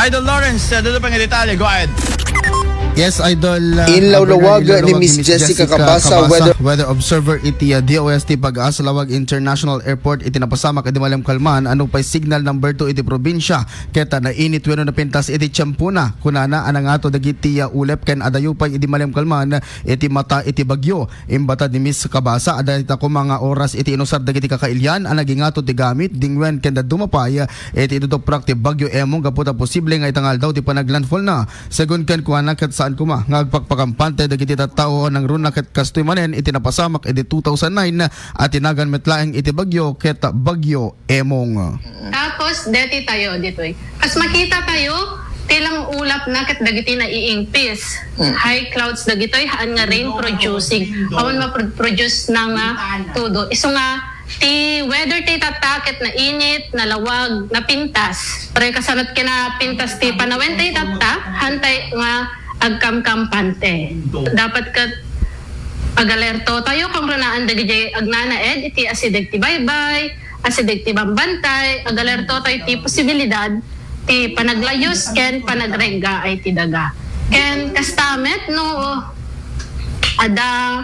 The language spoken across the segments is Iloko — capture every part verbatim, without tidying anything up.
Idol Lawrence, uh, dito pang detalye. Go ahead. Yes, Idol. Uh, Inlawlawag Abner, ni inlawlawag Miss Jessica Cabasa, weather weather observer iti uh, D O S T Pag-asa Lawag International Airport iti napasamak iti malemkalman a nupay signal number two iti probinsya ket uh, nainit wenno napintas iti tiempona. Kunana a nangato dagiti uh, ulep ken adayo pay idi malemkalman iti mata iti bagyo. Imbatad ni Miss Cabasa, adda dayta koma nga oras iti inusar dagiti kakailian a nagingato ti gamit, dingwen ken dadduma pay iti iduduprak ti Bagyo Emong gapu ta posible nga ita nga aldaw ti panaglandfallna. Segun kenkuana, ket saan koma nga agpakpakampante dagiti tattao a nangruna ket kastoy manen iti napasamak iti two thousand nine a tinagan met laeng iti bagyo ket Bagyo Emong. Tapos, deti tayo ditoy. Kas makita tayo, ti lang ulap na ket dagiti naiingpis. High clouds dagitoy, haan nga rain producing. Awan ma-produce na nga tudo. Isu nga, ti weather ti tatta ket nainit, nalawag, napintas. Pre, kasanat ken napintas ti panawen ti tatta, hantay nga agkamkampante. Dapat ket agalerto tayo, kangrunaan dagiti agnanaed iti asideg ti baybay, asideg ti bambantay, agalerto tayo ti posibilidad ti panaglayus ken panagrenggaay ti daga. Ken kasta met no adda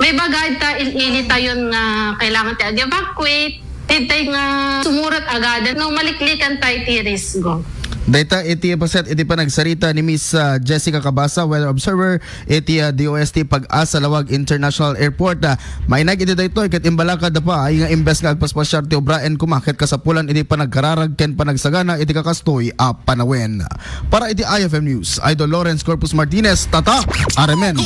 maibaga ta il-ili tayon nga kailangan ti ag-evacuate, daytay nga sumurot agaden no maliklikan tayo ti risgo. Dayta iti paset iti panagsarita ni Miss ah, Jessica Cabasa, weather observer iti ah, D O S T Pag-asa Lawag International Airport. Ah, mainag iti daytoy ket imbalakad da pa ay nga imbes nga agpaspasyar ti obraen koma ket kasapulan iti panagkararag ken panagsagana iti kakastoy a panawen. Para iti I F M News, Idol Lawrence Corpus Martinez, Tata, Aremen.